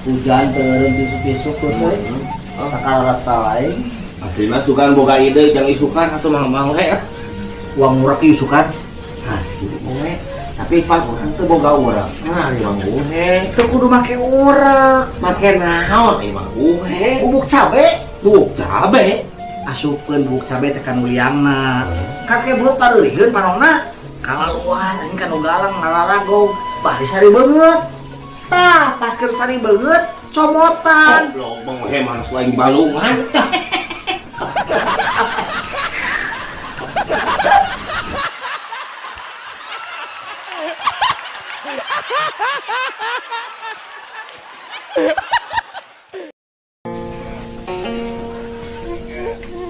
Hujan teu isuk-isuk teh. Sakala rasa lain. Aslina sukan boga ide jang isukan atuh mang-mang we. Uang murah isukan. Hah, gitu we. Tapi pan urang teu boga urang. Nah, ari Mang Uhe. Teu kudu make urang. Make naon ari Mang Uhe? Bubuk cabe. Bubuk cabe. Asupkeun bubuk cabe teh ka nu liangna. Kakek belut pareurieun panonna. Kalaluan anjing ka nu galang ngalaragog. Bari sari beungeut. Tah, pas keur sari beungeut comotan. Goblok Mang Uhe mah lain balungan.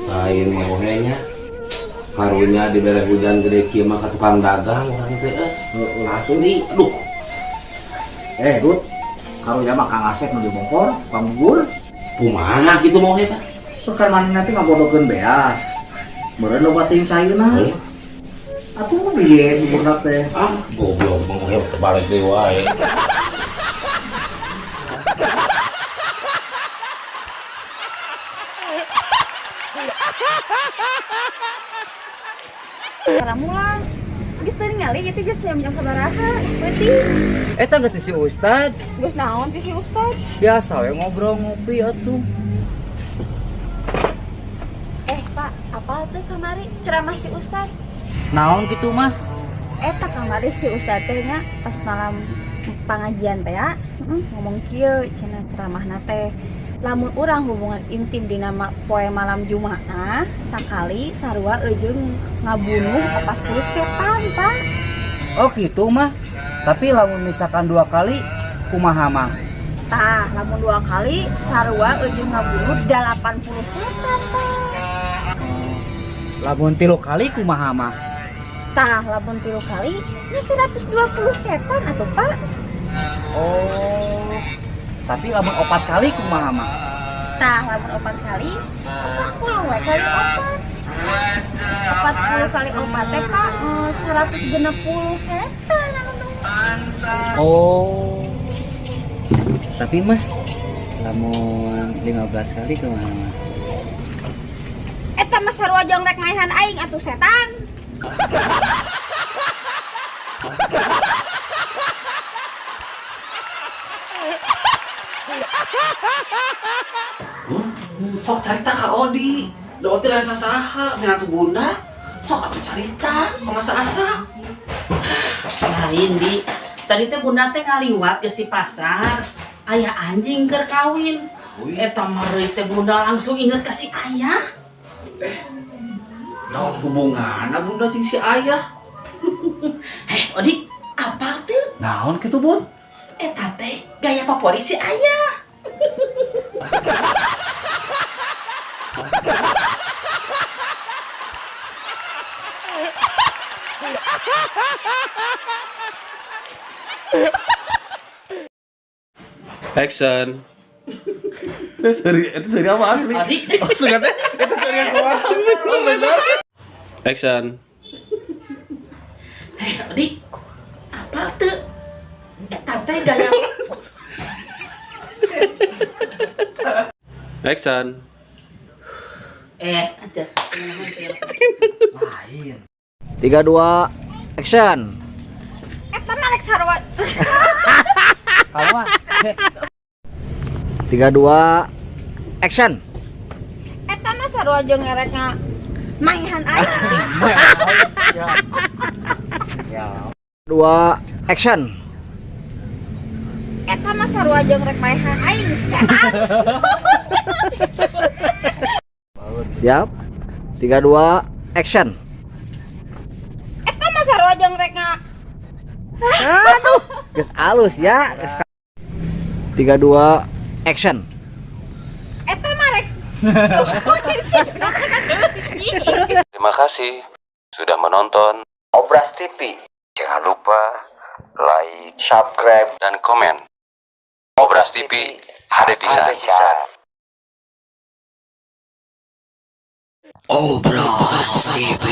Lain Mang Uhe nya. Karunya dibere hujan gede kieu mah ka tukang dagang urang teh asli. Aduh. Dut. Karunya mah Kang Asep nu dibongkor, Kang Bubur. Kumaha kitu Mang Uhe tah? Tuh kan manehna teh ngabodokeun beas. Meureun loba teuing cairna. Atuh bieu buburna teh. Ah, goblok Mang Uhe terbalik deui wae. Cara mulang. Geus teu ningali ieu teh geus jam sabaraha, geus peuting. Eta geus di si Ustad. Geus naon ti si Ustad? Biasa we ngobrol ngopi atuh. Pak, apa tuh kamari ceramah si Ustad? Naon kitu mah? Eta kamari si Ustad teh nya pas malam pangajian teh ya, ngomong kieu cenah ceramahna teh. Lamun urang hubungan intim dina poe malam Jumaah sakali sarua eujeung ngabunuh 40 setan, Pak. Oh gitu mah. Tapi lamun misalkan 2 kali kumaha mah? Tah, lamun 2 kali sarua eujeung ngabunuh 80 setan, Pak. Lamun 3 kali kumaha mah? Tah, lamun 3 kali ini 120 setan atuh, Pak. Oh. Tapi lamun 4 kali kumaha mah? Tah, lamun 4 kali 40 we kali 4. 40 kali 4 teh, Pak, 160 setan anu. Oh. Tapi mah lamun 15 kali kumaha mah? Eta mah sarua jeung rek maehan aing atuh setan. Sok carita ka Odi. Da Odi lain saha, minantu bunda. Sok atuh carita, kumaha asa. Lain di. Tadi teh bunda teh ngaliwat geus di pasar. Aya anjing keur kawin. Eta mah reuy teh bunda langsung inget ka si ayah. Naon hubunganna bunda jeung si ayah? Odi, apa tuh? Naon kitu, Bun? Eta teh gaya favorit si ayah. Action. Itu seri apa asli? Odi. Oh, suka teh. Itu seri apa? Oh, benar. Action. Odi, apa tuh? Eta teh gaya. Action. Aja. Lain. 3 2 action. Eta mah rek sarua. Kamu mah. 3 2 action. Eta mah sarua jeung ngerek maehan aing. Ya. 2 action. Eta mah sarua jeung rek maehan aing setan. Siap. 3 2 action. Eta mah sarua jeung rek Aduh, geus alus ya. 3 2 action. Eta mah rek. Terima kasih sudah menonton Obras TV. Jangan lupa like, subscribe, dan komen. Obras TV, HD pisan. Obras TV.